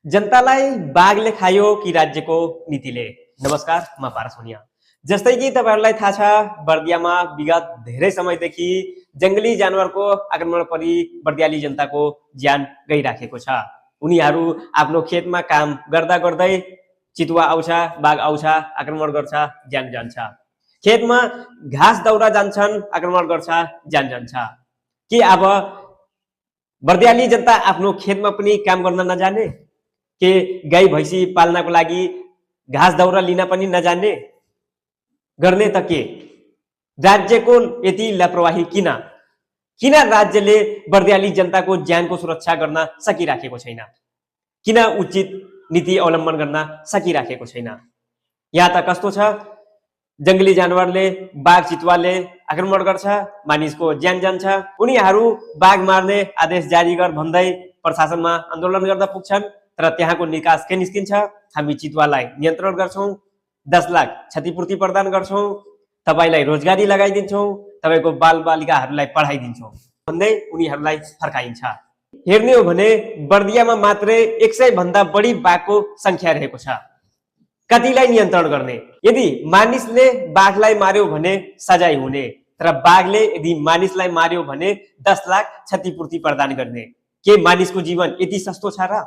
जनतालाई बाघले खायो कि राज्यको नीतिले। नमस्कार, म पारस हुनिया। जस्तै कि तपाईहरुलाई थाहा छ, बर्दियामा विगत धेरै समयदेखि जंगली जानवरको आक्रमण परि बर्दियाली जनताको ज्यान गइराखेको छ। उनीहरू आफ्नो खेतमा काम गर्दा गर्दै चितुवा आउँछ, बाघ आउँछ, आक्रमण गर्छ, ज्यान जान्छ। खेतमा घाँस दाउरा जान्छन्, आक्रमण गर्छ, ज्यान जान्छ। के अब बर्दियाली जनता आफ्नो खेतमा पनि काम गर्न नजाने? के गाई भैँसी पाल्नको लागि घाँस दाउरा लिन पनि नजान्ने? गर्ने त के? राज्यको यति लापरवाही किन? किन राज्यले बर्दियाली जनताको ज्यानको सुरक्षा गर्न सकिराखेको छैन? किन उचित नीति अवलम्बन गर्न सकिराखेको छैन? यहाँ त कस्तो छ, जंगली जानवरले, बाघ चितुवाले आक्रमण गर्छ, मानिसको ज्यान जान्छ। उनीहरू बाघ मार्ने आदेश जारी गर भन्दै प्रशासनमा आन्दोलन गर्दा पुग्छन्, तर त्यहाँको निकास के निस्किन्छ? हामी चितुवालाई नियन्त्रण गर्छौं, 10 लाख क्षतिपूर्ति प्रदान गर्छौं, तपाईलाई रोजगारी लगाइदिन्छौं, तपाईको बालबालिकाहरूलाई पढाइदिन्छौं भन्दै उनीहरूलाई फर्काइन्छ। हेर्ने हो भने बर्दियामा मात्रै 100 भन्दा बढी बाघको संख्या रहेको छ। कतिलाई नियन्त्रण गर्ने? यदि मानिसले बाघलाई मार्यो भने सजाय हुने, तर बाघले यदि मानिसलाई मार्यो भने 10 लाख क्षतिपूर्ति प्रदान गर्ने। के मानिसको जीवन यति सस्तो छ र?